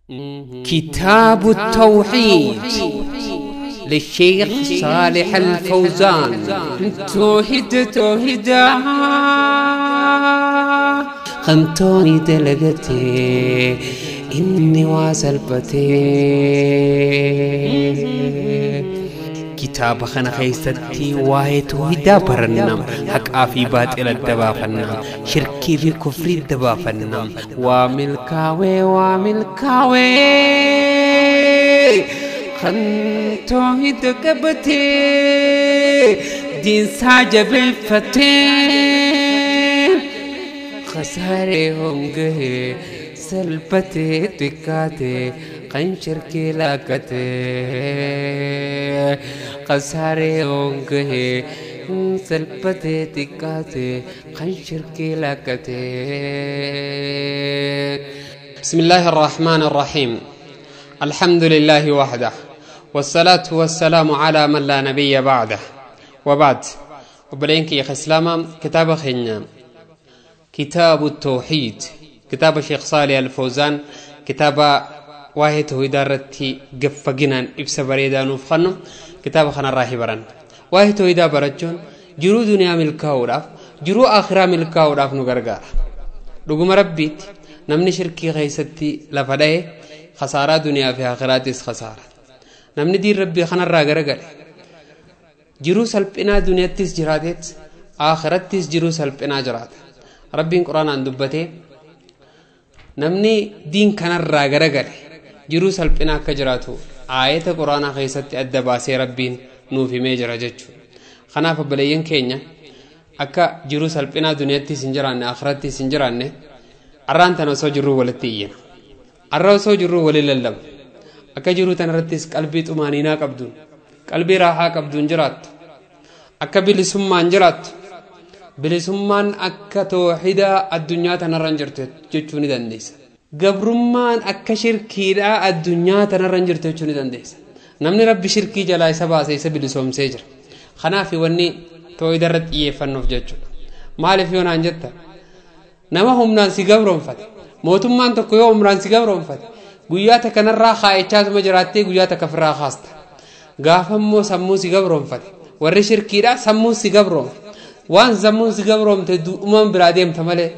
كتاب التوحيد للشيخ صالح الفوزان. توحيد توحيد خمتوني دلقتي إني واسلبتي كتاب خنا خيستي واهي توحيدا برنم حق في باطل الدبافنا شركي في كفر الدبافنا وملكاوي وملكاوي خن توحيد قبتي دين ساجب الفتي خساري هونغه سلبتي تكاتي قن شركي لاكتي خساري هونغه سلبتي تكاتي قن شركي لاكتي. بسم الله الرحمن الرحيم. الحمد لله وحده، والصلاة والسلام على من لا نبي بعده، وبعد. وبلينك يا خسلامة كتاب خينا كتاب التوحيد، كتاب الشيخ صالح الفوزان، كتاب واحد توحيد قفقنا إبس بريدا نفخنو كتاب خنا راهي بران واحد توحيد برجون جرو دنيا ملكاوراف جرو آخرة ملكاوراف نغرغار رغم ربيت نمني شركي غيستي لفداي خسارة دنيا في آخراتيس خسارة. نمني دير ربي خنا راغرغر جرو سلبنا دنيا تيس جراتيت آخرتيس جرو سلبنا جرات. ربين قرآن عن دبته نمني دين كان راغرغر جرو سلبنا كجراتو آية قرآن خيست الدباسي ربين نوفي ميجرا جتشو خناف بلين كينيا أكا جرو سلبنا دنيا تيس جران آخرتيس جران أران تنسو جرو ولتيين الرسو جرو ولللم أكا جرو تنرتيس قلبي طمانينا قبدون قلبي راحة قبدون جرات أكا بلسمان جرات بلسمان أكا توحيدا الدنيا تنرنجرت جتشوني دنديس قبرمان أكا شركيدا الدنيا تنرنجرت جتشوني دنديس نمني ربي شركي جلاي سبا سيسا بلسوم سيجر خنافي وني توحيدا رت إيه فنوف جتشو مالي فيون عنجتا نما هم نانسي قبرهم فت mootummaan tokko yoo umraan si gabroonfate guyyaa takkanarraa kaa'ichaatuma jiraattee guyyaa takka ofirraa kaasta. Gaafa immoo sammuu si gabroonfate warri shirkiidhaa sammuu si gabroonfate waan sammuun si gabroomte du'umaan biraa deemta malee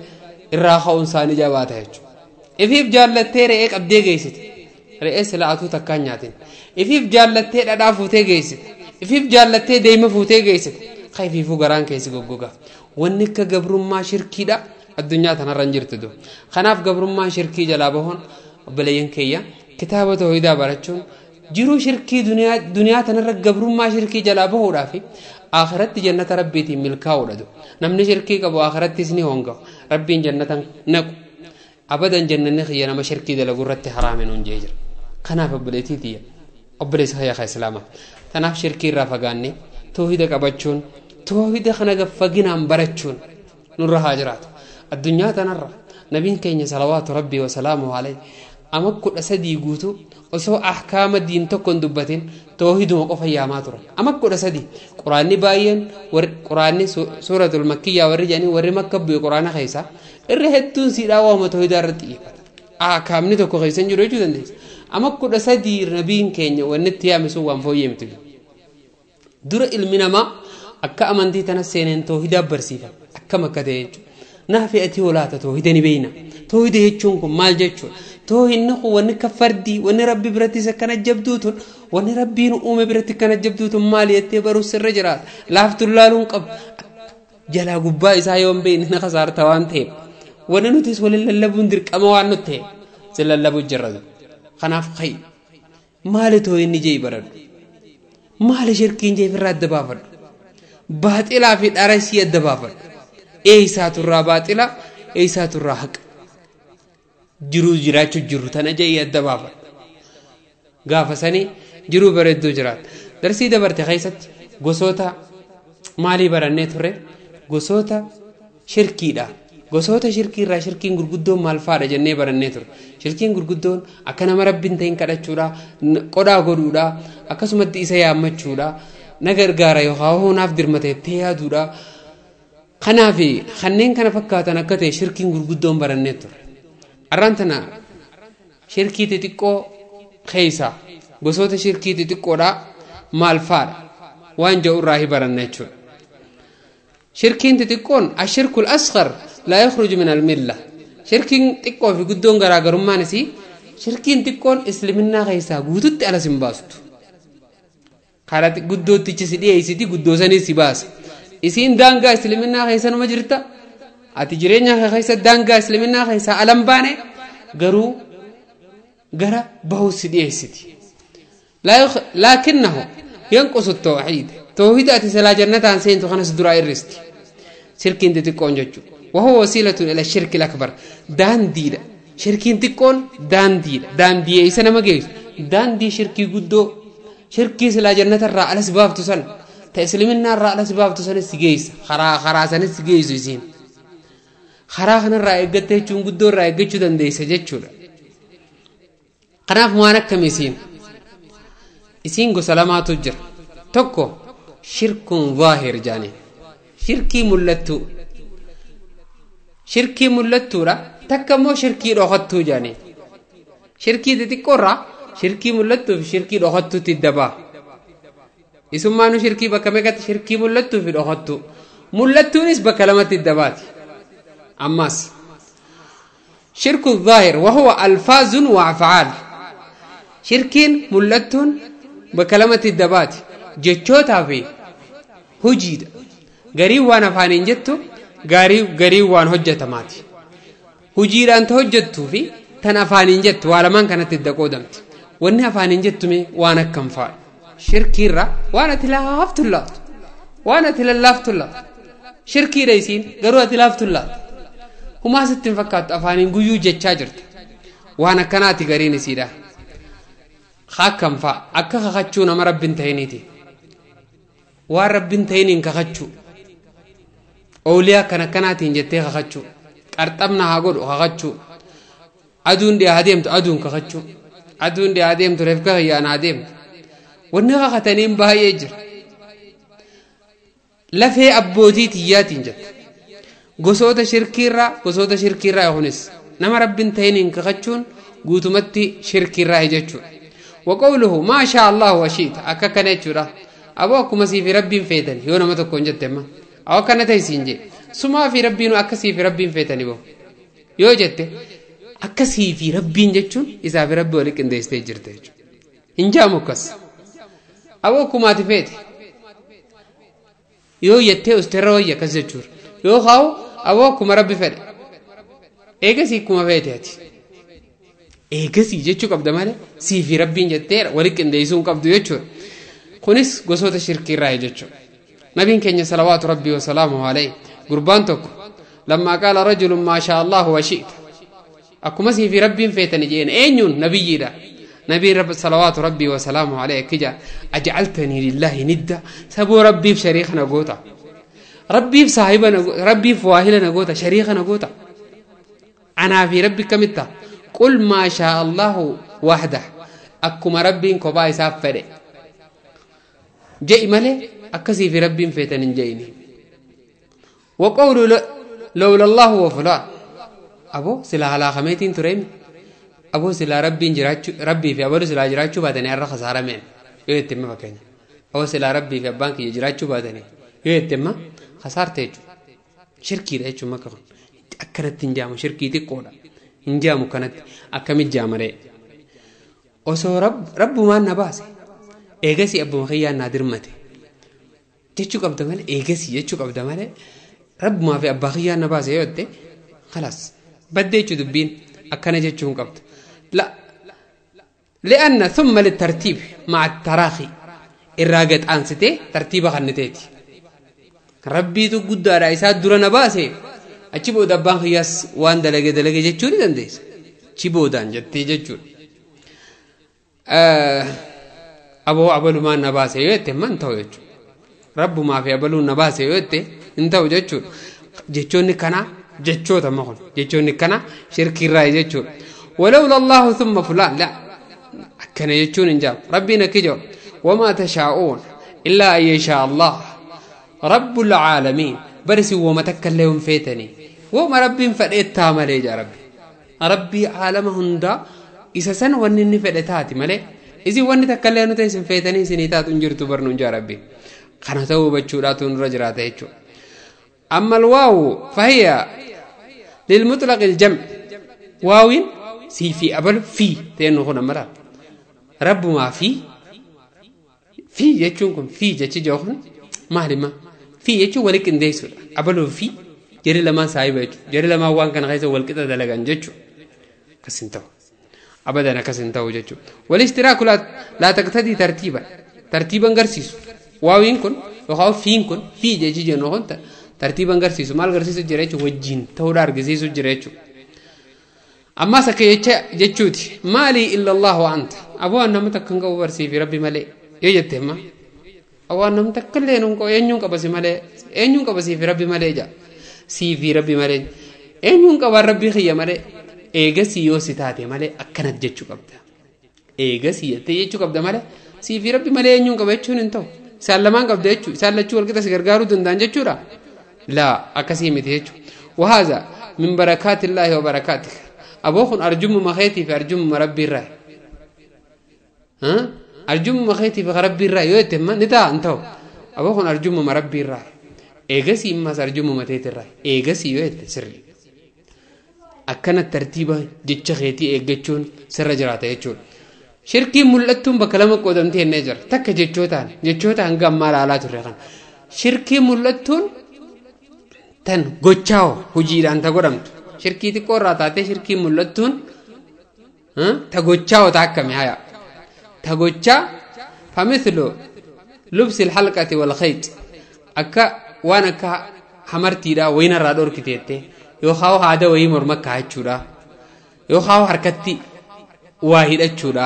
irraa ka'uun isaanii jabaata jechuudha. Ifiif jaallattee re'ee qabdee geessite re'ee sila'atuu takkaan nyaatin. Ifiif jaallattee dhadhaa fuutee geessite ifiif jaallattee deema fuutee geessite ka ifiifuu garaan keessi goggoga. Wanni akka gabrummaa shirkiidhaa الدنيا تنرن جرتدو خناف قبرما شركي جلابهن بلين كيا كتابة توحيدا برچون جرو شركي دنيا دنيا تنر قبرما شركي جلابه رافي آخرت جنة ربيتي ملكا ولدو نمني شركي قبو آخرت سني هونغو ربي جنة نق أبدا جنة نخي نما شركي دلغورت حرام نونجيجر خناف بليتي تي أبليس هيا خي سلامة تناف شركي رافغاني توحيدا قبچون توحيدا خنا غفغنا برچون نور هاجرات الدنيا تنرى نبين كين صلوات ربي وسلامه عليه أما كل أسدي قوتو وسو أحكام الدين تكون دبتين توحيد وقف يا ترى أما كل أسدي قرآن باين قرآن سورة المكية ورجاني ور مكة بقرآن خيسا الرهتون سيدا وما توحيد الرتي أحكام نتوكو خيسا جرو جودن ديس أما كل أسدي نبين كين ونتيا مسوا فويم تبي در المنما ما أكا أمنتي تنسين توحيد برسيفا أكا مكة نافي أتي ولا توحيدني بينا توحيد يجونكم مال جتشون توحيد نخو ونك فردي ون ربي برتي سكن جبدوتون ون ربي نقوم برتي كان جبدوتون مال يتبرو سر جرات لافت اللالون قب جلا قبا إسا يوم بين نخسار توان تيب وننتس ولللبون درك أما وعنو تيب سللبو جرد خناف خي مال توحيد نجي برد مال شركين جي في الرد بافر باطلا في الأرسي الدبافر إيسات الرا باطلة إيسات الرا حق جرو جراتو جرو تنجي الدبافر قافسني جرو بردو جرات درسي دبرت خيست قصوتا مالي برني تري قصوتا شركي دا قصوتا شركي را شركين غرغدون مال فارا جنة برني تر شركين غرغدون أكنا مربين تين كدچورا قدا غدودا أكسمت إيسا يامچورا نغر غارا يوخاو ناف درمته تيادودا خنافي خنين كان فكاتن akka ta'e shirkiin gurguddoon barannee ture. Arraan tana Shirkii xixiqqoo keessa gosoota shirkii xixiqqoodha maal faadha waan jedhu irraa baranna jechuudha. Shirkiin xixiqqoon ashirkul asghar laa yakhruju min almilla. Shirkiin xiqqoo fi guddoon garaagarummaan isii shirkiin xiqqoon isliminnaa keessaa guututti alas hin baastu. Karaa guddootti si dhiyeessiti guddoo sanii si baasa. Isiin daangaa isliminnaa keessa numa jirta. Ati jireenya keessa daangaa isliminnaa keessaa alan baane garuu gara bahuu si dhiyeessiti. Laakinnahu yanqusu tawxiid. Tawxiida ati silaa jannataan seentu kanas duraa irristi. Shirkiin xixiqqoon jechuudha. وهو وسيلة إلى الشرك الأكبر. دانديدا شركين تكون دانديدا داندي إيسا نما جيس داندي شركي قدو شركي سلا جنة الرا على سباب تسن تسلمنا الرا على سباب تسن سجيس خرا خرا سن سجيس يزين خرا خن الرا إجته چون قدو الرا إجته داندي سجت شو قناف موانا كميسين إسين قو سلامات تجر تكو شرك ظاهر جاني شركي ملتو shirkii mul'attuudha takka immoo shirkii dhokattuu jedhanii shirkii xixiqqoorraa shirkii mul'attuu fi shirkii dhokattuutti dabaa isummaanu shirkii bakka meeqatti shirkii mul'attuu fi dhokattuu mul'attuunis bakka lamatti dabaati ammas shirku zaahir wahuwa alfaazun wa afcaal shirkiin mul'attuun bakka lamatti dabaati jechootaa fi hojiidha garii waan afaaniin jettu gaarii waan hojjetamaati. Hojiidhaan ta hojjettuu fi tan afaaniin jettu waa lamaan kanatti idda qoodamti. Wanni afaaniin jettume waan akkam fa'a. Shirkiirra waan ati laaftu laaftu. Waan ati lallaaftu laaftu. Shirkiidha isiin garuu ati laaftu laaftu. Humaa sitti hin fakkaattu afaaniin guyyuu jechaa jirta. Waan akkanaati gariin isiidha. Akkam fa'a akka kakachuu nama rabbiin ta'iniiti. Waan rabbiin ta'iniin kakachuu. Ooliyaa kan akkanaatiin jettee kakachuu qarxabna haa godhu kakachuu aduun dhiyaa deemtu aduun kakachuu aduun dhiyaa deemtu reefka kiyyaan haa deemtu wanni kakataniin baay'ee jira. Lafee abbootii tiyyaatiin jetta gosoota shirkiirraa kunis nama rabbiin ta'iniin kakachuun guutumatti shirkiirraa jechuudha. Waqawluhu maa shaa Allahu washiita akka kana jechuudha. Aboo akkuma siifi rabbiin feetan yoo nama tokkoon jette amma. Aw akkana ta'e siin jee sumaa fi rabbiin akkasii fi rabbiin feetani boo yoo jette akkasii fi rabbiin jechuun isaa fi rabbi walii qindeessitee jirte jechuudha. Hin jaamu akkas. Aboo akkumaati feete yoo jettee usteerra wayya akkas jechuudha. Yoo kaa'u aboo akkuma rabbi fedhe eegasii akkuma feete ati. Eegasii jechuu qabda malee sii fi rabbiin jettee walii qindeessuu hin qabdu jechuudha. Kunis gosoota shirkiirraa jechuudha. نبي كان صلوات ربي وسلامه عليه قربان تكو لما قال رجل ما شاء الله وشئت أكو مسي في ربي فيتني جين أينون نبي دا نبي رب صلوات ربي وسلامه عليه كجا أجعلتني لله ندا سبو ربي بشريخنا قوتا ربي بصاحبنا ربي فواهلنا قوتا شريخنا قوتا أنا في ربي كمتا قل ما شاء الله وحده أكو ربي كوباي سافره جئ ملي akkasii fi rabbiin feetan hin je'ini. Waqawlu lawla Allahu wa fulaan aboo silaa halaakameetiin tureemi aboo silaa rabbiin jiraachuu rabbii fi abaluu silaa jiraachuu baatanii har'a khasaarameen yoo jette imma fakkeenya aboo silaa rabbii fi abbaan kiyya jiraachuu baatanii yoo jette imma khasaarte jechuudha. Shirkiidha jechuun makka kun akkanatti hin jaamu shirkii xiqqoodha hin jaamu kanatti akkamitti jaamaree osoo rabbumaan na baase eegasii abbuma kiyyaan naa dirmate. Jechuu qabda malee eegasii jechuu qabda malee rabbumaa fi abbaa kiyyaan na baase yoo jette khalaas baddee jechuu dubbiin akkana jechuu hin qabdu. La li'anna thumma littartiib ma'a taraakhi irraa gad aansitee tartiiba kanniteeti. Rabbiitu guddaadha isaa dura na baase achi booda abbaan kiyyaas waan dalage dalage jechuu ni dandeessa. Achi boodaan jettee jechuudha. Aboo abalumaan na baase yoo jette man ta'u jechuudha. Rabbumaa fi abaluun na baase yoo jette hin ta'u jechuudha. Jechoonni kanaa jechoota ma kun jechoonni kanaa shirkiirraa jechuudha. Walawla Allahu thumma fulaan la akkana jechuun hin jaamu. Rabbiin akki jedhu wamaa tashaa'uun illaa an yashaa Allah rabbul caalamiin barisi wama takka illee hin feetanii wama rabbiin fedheettaa malee jaa rabbi. Rabbii caalama hundaa Isa san wanni inni fedhe taati malee isin wanni takka illee nuti isin feetanii isinii taatu hin jirtu barnuun jaa rabbi. Kana ta'uu hubachuudhaatu nurra jiraata jechuudha. Amma alwaawu fahiya lilmutlaqi aljam waawiin sii fi abalu fi ta'een kun amma laal rabbumaa fi fi jechuun kun fi jechi jiru kun maalima fi jechuun wali qindeessuudha abaluu fi jari lamaan saahiba jechuudha jari lamaan waan kana keessa wal qixa dalagan jechuudha akkas hin ta'u abadan akkas hin ta'u jechuudha walistiraaku laa taqtadii tartiiban tartiiban garsiisu waawiin kun yookaan fiin kun fi jechi jennu kun tartiiban garsiisu maal garsiisu jira jechuudha wajjin ta'uudha argisiisu jira jechuudha. Ammas akka jechuuti maalii illa Allahu anta aboo nama takka hin qabu barsiifi rabbi malee yoo jette amma aboo nama takka illee hin qabu eenyuun qaba si malee eenyuun qaba siifi rabbi malee jaa siifi rabbi malee eenyuun qaba rabbi kiyya malee eegasii yoo si taate malee akkanat jechuu qabda eegasii jettee jechuu qabda malee siifi rabbi malee eenyuun qaba jechuun hin ta'u isaan lamaan qabda jechuu isaan lachuu walqixa si gargaaruu danda'an jechuudha laa akkasii miti jechuudha wahaza min barakaatillaahi wa barakaatika aboo kun arjumuma keetii fi arjumuma rabbii irraa arjumuma keetii fi rabbii irraa yoo jette ni ta'a hin ta'u aboo kun arjumuma rabbii irraa eegasii immas arjumuma teetirraa eegasii yoo jette sirri akkana tartiiba jecha keetii eeggachuun sirra jiraata jechuudha. Shirkiin mul'attuun bakka lama qoodamtee jennee jira takka jechootaan jechoota hanga ammaa ilaalaa turre kana shirkiin mul'attuun tan gochaa'o hojiidhaan ta godhamtu. Shirkii xiqqoo irraa taatee shirkiin mul'attuun ta gochaa wata akkami haya ta gochaa famithlu lubsi alhalqati wal khayt akka waan akka hamartiidha wayinarraa dhorkiteette yookaan haada wayii morma kaachuudha yookaan harkatti waa hidhachuudha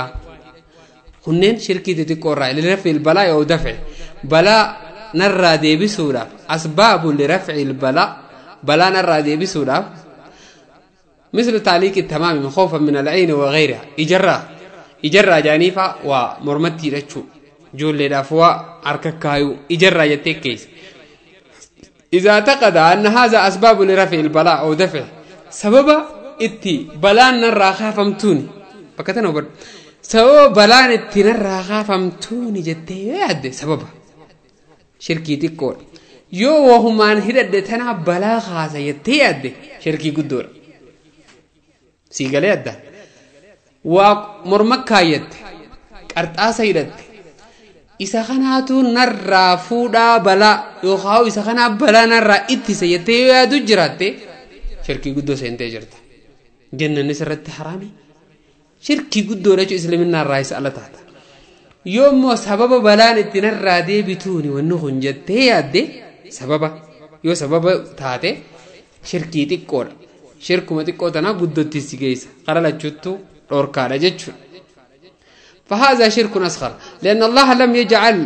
kunneen shirkii xixiqqoo irraa liraf'i balaa yoo dafe balaa narraa deebisuudhaaf asbaabu liraf'i balaa balaa narraa deebisuudhaaf مثل تعليق التمام خوفا من العين وغيرها إجرة جانيفا ومرمتي رتشو جول لدافوا أرككايو إجرة يتكيس إذا اعتقد أن هذا أسباب لرفع البلاء أو دفعه سبب إتي بلاء نرى خافمتوني بكتنا وبر سبب بلاء إتي نرى خافمتوني جتي يعد سببها شركي تكور يو وهمان هدد تنا بلاء خاصة يتي يعد شركي قدور siigalee adda waa morma kaayyatte qarxaasa hidhatte isa kanaatu narraa fuudhaa balaa yookaan isa kanaa balaa narraa ittisa jettee yoo yaadu jiraatte shirkii guddoo seentee jirta jennannis irratti haraami shirkii guddoo jechuun islaminaa irraa isa ala taata yoo immoo sababa balaan itti narraa deebituuni wanni kun jettee yaadde sababa yoo sababa taate shirkii xiqqoodha. Shirkuma xiqqoo tanaa guddootti si geessa qara lachuuttu dhorkaadha jechuudha. فهذا شرك أصغر لأن الله لم يجعل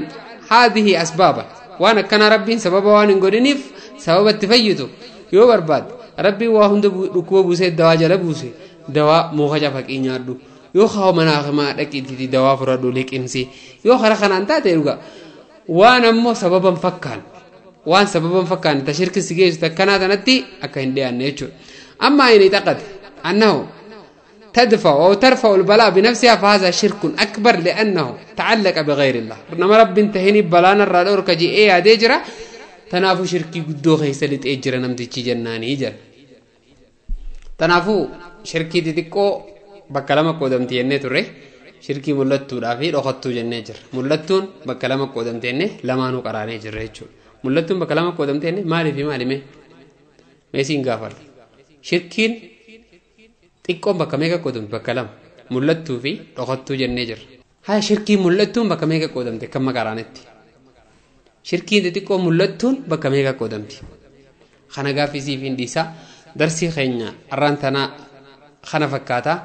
هذه أسبابا وأنا كان ربي سببا وأنا نقولنيف سبب التفيته يو برباد ربي وهم ركوب بوسي دواء جل بوسي دواء موخجة فك إنياردو يو خاو مناخ ما لك دواء فردو لك إمسي يو خرخنا أنت تلقى وأنا مو سببا فكان وأنا سببا فكان تشرك السجيش تكنا تنتي أكين دي النيتشو. أما إن اعتقد أنه تدفع أو ترفع البلاء بنفسها فهذا شرك أكبر لأنه تعلق بغير الله. إنما رب انتهني بلانا الرادور كجي إيه أديجرا تنافو شركي قدو خيسلت إجرا نمتي جناني إجر تنافو شركي تتكو بكلامك قدمتي يني تري شركي ملتو رافي رخطو جنة جر ملتون بكلامك قدمتي يني لمانو قراني جر ملتون بكلامك قدمتي يني مالي في مالي مي ميسين غافر shirkiin xiqqoon bakka meeqa qoodamte bakka lama mul'attuu fi dhokattuu jennee jirra. Haa shirkiin mul'attuun bakka meeqa qoodamte kan maqaraanetti. Shirkiin xixiqqoo mul'attuun bakka meeqa qoodamti. Kana gaaffisiif hin dhiisaa darsii keenya har'aan tanaa kana fakkaataa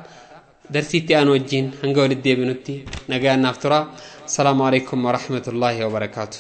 darsiitti aanu wajjin hanga walitti deebinutti nagaan naaf tura. Salaamu alaikum warahmatullaahi wabarakaatu.